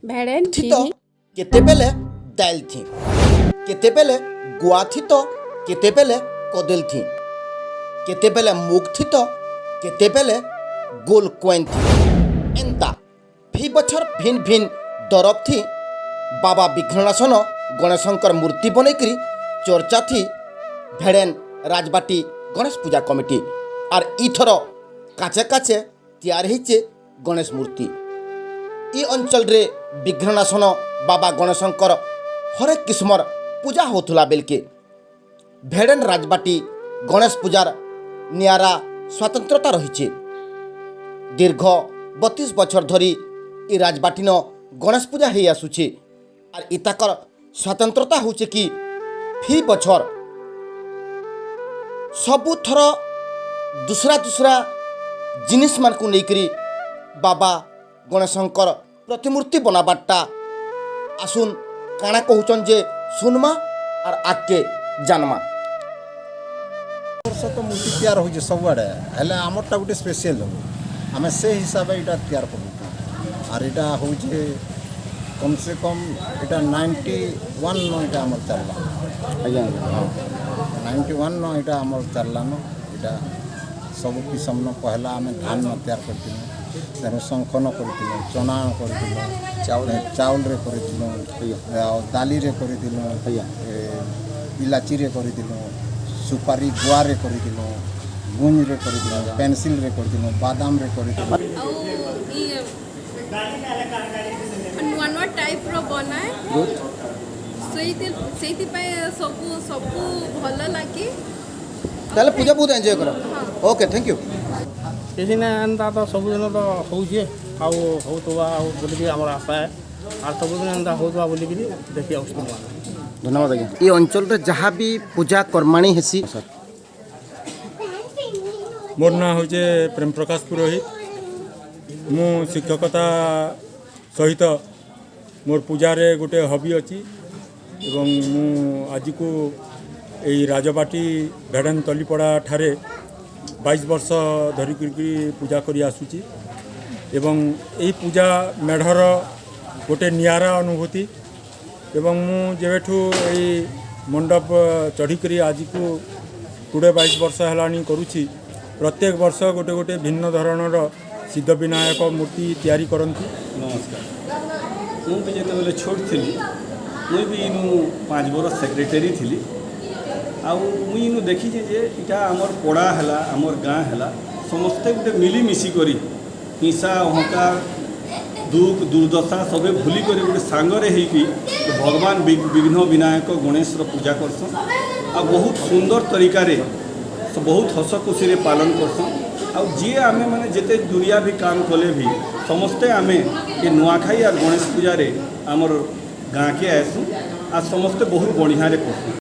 ଭେଡ଼େନ୍ ଥି ତ କେତେବେଲେ ଦାଇଲ୍ ଥି, କେତେବେଲେ ଗୁଆ ଥି ତ କେତେବେଲେ କଦେଲ ଥି, କେତେବେଲେ ମୁଗ ଥି ତ କେତେବେଲେ ଗୋଲ କଏନ୍ ଥି। ଏନ୍ତା ଫି ବଛର ଭିନ୍ ଭିନ୍ ଦରବ ଥି ବାବା ବିଘ୍ନନାଶନ ଗଣେଶଙ୍କର ମୂର୍ତ୍ତି ବନେଇକରି ଚର୍ଚ୍ଚା ଥି ଭେଡ଼େନ୍ ରାଜବାଟୀ ଗଣେଶ ପୂଜା କମିଟି। ଆର୍ ଇଥର କାଚେ କାଚେ ତିଆରି ହେଇଛେ ଗଣେଶ ମୂର୍ତ୍ତି। ଇ ଅଞ୍ଚଳରେ ବିଘ୍ନନାଶନ ବାବା ଗଣେଶଙ୍କର ହରେକ କିସମର ପୂଜା ହେଉଥିଲା ବେଲକେ ଭେଡ଼େନ୍ ରାଜବାଟୀ ଗଣେଶ ପୂଜାର ନିଆରା ସ୍ୱତନ୍ତ୍ରତା ରହିছে। ଦୀର୍ଘ 32 ବଛର ଧରି ଇ ରାଜବାଟୀନ ଗଣେଶ ପୂଜା ହେଇ ଆସୁଛେ। ଆର୍ ଇତାକର ସ୍ୱତନ୍ତ୍ରତା ହଉଛେ କି ଫି ବଛର ସବୁଥର ଦୁସରା ଦୁସରା ଜିନିଷମାନଙ୍କୁ ନେଇକରି ବାବା ଗଣେଶଙ୍କର ପ୍ରତିମୂର୍ତ୍ତି ବନାବାରଟା। ଆସୁନ୍, କାଣା କହୁଛନ୍ ଯେ ଶୁନମା ଆର୍ ଆଗକେ ଜାନମା। ବର୍ଷ ତ ମୂର୍ତ୍ତି ତିଆର ହେଉଛି ସବୁଆଡ଼େ, ହେଲେ ଆମରଟା ଗୋଟେ ସ୍ପେଶିଆଲ ହେବ। ଆମେ ସେ ହିସାବରେ ଏଇଟା ତିଆର କରୁଛୁ। ଆର୍ ଏଇଟା ହେଉଛି କମ୍ ସେ କମ୍ ଏଇଟା 91 ନ ଏଇଟା ଆମର ଚାଲିଲା। ଆଜ୍ଞା। ହଁ, 91 ନ ଏଇଟା ଆମର ଚାଲିଲାନ। ଏଇଟା ସବୁ କିସମନ ପହଲା ଆମେ ଧାନ ତିଆର କରିଥିଲୁ, ତେଣୁ ଶଙ୍ଖନ କରିଥିଲୁ, ଚଣା କରିଥିଲୁ, ଚାଉଳ। ଚାଉଳରେ କରିଥିଲୁ ଆଉ ଦାଲିରେ କରିଥିଲୁ, ଇଲାଚିରେ କରିଥିଲୁ, ସୁପାରି ଗୁଆରେ କରିଥିଲୁ, ଗୁଞ୍ଜରେ କରିଥିଲୁ, ପେନସିଲରେ କରିଥିଲୁ, ବାଦାମରେ କରିଥିଲୁ। ଆଉ ଇଏ ନୂଆ ନୂଆ ଟାଇପ୍ର ବନାଏ। ସେଇଥିପାଇଁ ସବୁ ସବୁ ଭଲ ଲାଗେ। ତାହେଲେ ପୂଜା ବହୁତ ଏନ୍ଜୟ କର। Okay, thank you. କିଛି ନା, ଏନ୍ତା ତ ସବୁଦିନ ତ ହଉଛେ ଆଉ ହଉଥିବା ଆଉ ବୋଲିକି ଆମର ଆଶା ଏ। ଆର୍ ସବୁଦିନ ଏନ୍ତା ହଉଥିବା ବୋଲିକିରି ଦେଖି ଆସୁଛୁ ଆମେ। ଧନ୍ୟବାଦ ଆଜ୍ଞା। ଏ ଅଞ୍ଚଳରେ ଯାହା ବି ପୂଜା କର୍ମାଣୀ ହେସି। ମୋର୍ ନାଁ ହେଉଛି ପ୍ରେମ ପ୍ରକାଶ ପୁରୋହିତ। ମୁଁ ଶିକ୍ଷକତା ସହିତ ମୋର୍ ପୂଜାରେ ଗୋଟେ ହବି ଅଛି ଏବଂ ମୁଁ ଆଜିକୁ ଏଇ ରାଜବାଟୀ ଭେଡ଼େନ ତଲିପଡ଼ା ଠାରେ 22 ବର୍ଷ ଧରିକରି ପୂଜା କରି ଆସୁଛି ଏବଂ ଏଇ ପୂଜା ମେଢ଼ର ଗୋଟେ ନିଆରା ଅନୁଭୂତି। ଏବଂ ମୁଁ ଯେବେଠୁ ଏଇ ମଣ୍ଡପ ଚଢ଼ିକରି ଆଜିକୁ 20-22 ବର୍ଷ ହେଲାଣି କରୁଛି, ପ୍ରତ୍ୟେକ ବର୍ଷ ଗୋଟେ ଗୋଟେ ଭିନ୍ନ ଧରଣର ସିଦ୍ଧ ବିନାୟକ ମୂର୍ତ୍ତି ତିଆରି କରନ୍ତି। ନମସ୍କାର। ମୁଁ ବି ଯେତେବେଳେ ଛୋଟ ଥିଲି, ମୁଇଁ ବି ଇନୁ 5 ବରଷ ସେକ୍ରେଟେରୀ ଥିଲି। ଆଉ ମୁଇଁ ଇନୁ ଦେଖିଛେ ଯେ ଇଟା ଆମର୍ ପଡ଼ା ହେଲା, ଆମର୍ ଗାଁ ହେଲା, ସମସ୍ତେ ଗୋଟେ ମିଳିମିଶି କରି ହିଂସା, ଅହଙ୍କାର, ଦୁଃଖ ଦୁର୍ଦଶା ସବେ ଭୁଲି କରି ଗୋଟେ ସାଙ୍ଗରେ ହେଇକି ଭଗବାନ ବିଘ୍ନ ବିନାୟକ ଗଣେଶର ପୂଜା କରସନ୍ ଆଉ ବହୁତ ସୁନ୍ଦର ତରିକାରେ ବହୁତ ହସ ଖୁସିରେ ପାଳନ କରସନ୍। ଆଉ ଯିଏ ଆମେ ମାନେ ଯେତେ ଦୁରିଆ ବି କାମ କଲେ ବି ସମସ୍ତେ ଆମେ ଏ ନୂଆଖାଇ ଆର୍ ଗଣେଶ ପୂଜାରେ ଆମର ଗାଁକେ ଆଏସୁଁ ଆର୍ ସମସ୍ତେ ବହୁତ ବଢ଼ିଆରେ କରସୁଁ।